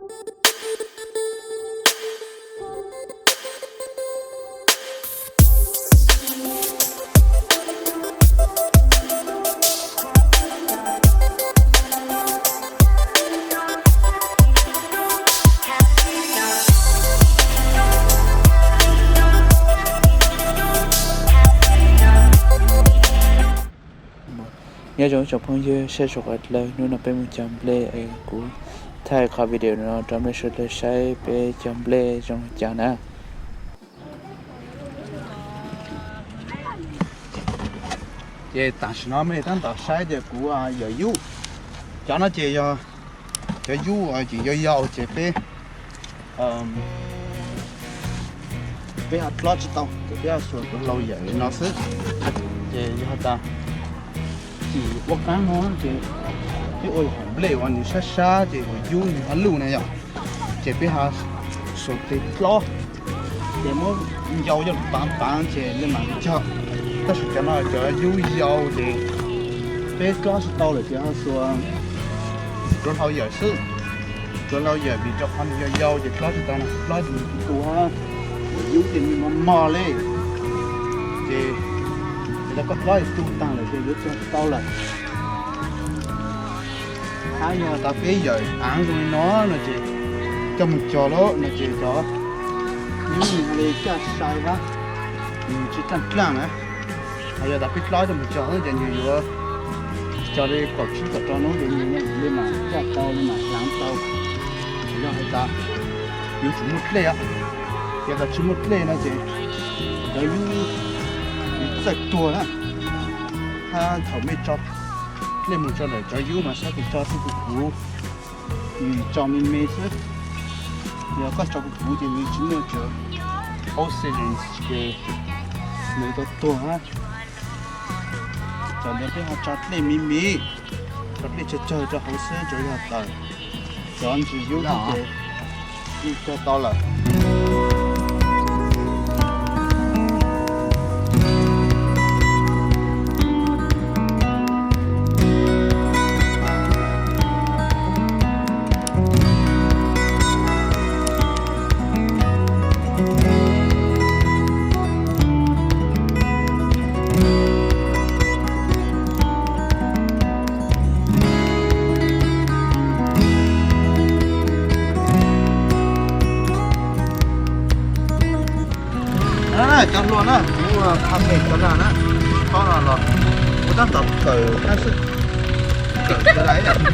Nyob zoo tsoom phooj ywg saib sawv daws, hnub no peb mus cog nplej es kuv thaij qhov video no rau mej sawv daws saib peb cog nplej zoo li cas na. Ces tam sim no mej tab tom saib tias kuv yawm yub, cov no ces yog cov yub ces yau yau ces peb peb ho dlob tsis tau ces peb ho xuas tus hlau yawm li no xwb. Ces yog tas tim ua qaab no ces peb ua yam nplej uas nws sab sab ces ua yub nws ho luj na yom. Ces peb ho xuas tes dlob ces muab yau coj paav paav ces le maam cog. Tab sis cov no cov yub yau ces peb dlob tsis tau lawm ces ho xuas tus hlau yawm xwb. Tus hlau yawm vim rau qhov nws yau yau ces dlob tsis tau na, dlob ces nws tu tu hab, ua yub ces nws mos mos li. Ces yog tas koj dlob es tu taag lawm ces yuav cog tau lawm. Hab yog tas peb yawm aav zoo li no no ces coj moog cog lawm no ces cov yub nws le caj sai hab, nws tsis dlaaj dlaaj na. Hos yog tas peb dlob coj moog cog ces nws yuav cog le kaum tsib kaum rau nub ces nws le maam caj tau le maam hlaav tau. Yog has tas yuav tsum muaj dlej, yog tas tsis muaj dlej no ces cov yub yuav txawj tuag na. Hab thaum mej tso dlej moog rau ntawm cov yub mas saib tes tso tug puv puv, nws tso me me xwb. Yog koj tso puv puv ces nws tsis muaj cov oxygen ces nws tau tuag hab. Txawm ntawd peb ho tso dlej me me, tso dlej tsawg tsawg rau hauv xwb, tsuav yog tawm cov ntsis yub ces yeej cog tau lawm. Cov hluas na, kuv qha mem cov laj na, tsis paub no los kuv tab tom kawm hab xwb. Kawm cov laj, tab sis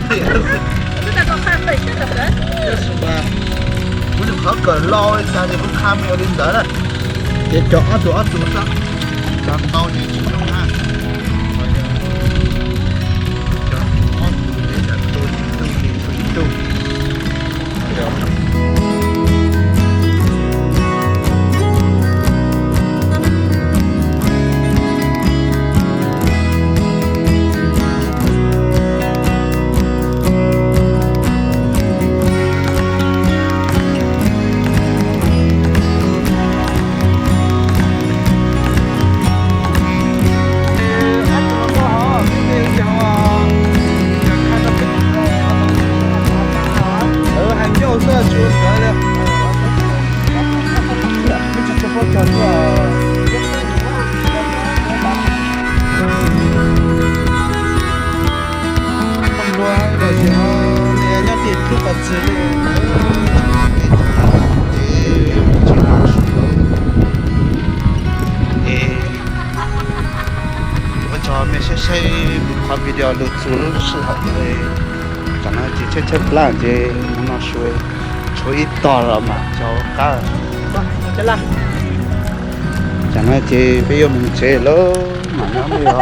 mas kuv nyuam qhuav kawm los li cas ces kuv qha mem ua li ntawd na. Ces cog ob tug ob tug xwb, cog tau ces tsis zoo na. Cog ob tug ces ib tug ib tug ib tug. Hais ncauj xwb tsis ua ntawd li. Tsis tshua paub cog tuaj. Nyob tim tub qhov txwg li. Ua tsaug mej saib saib kuv qhov video lug txug lub sij hawm. Tam no ces tshaib tshaib plab ces mus noj su, tshuav ib tog los mam cog qab. Tam no ces peb yuav mus tsev lawm mam nyob mej os.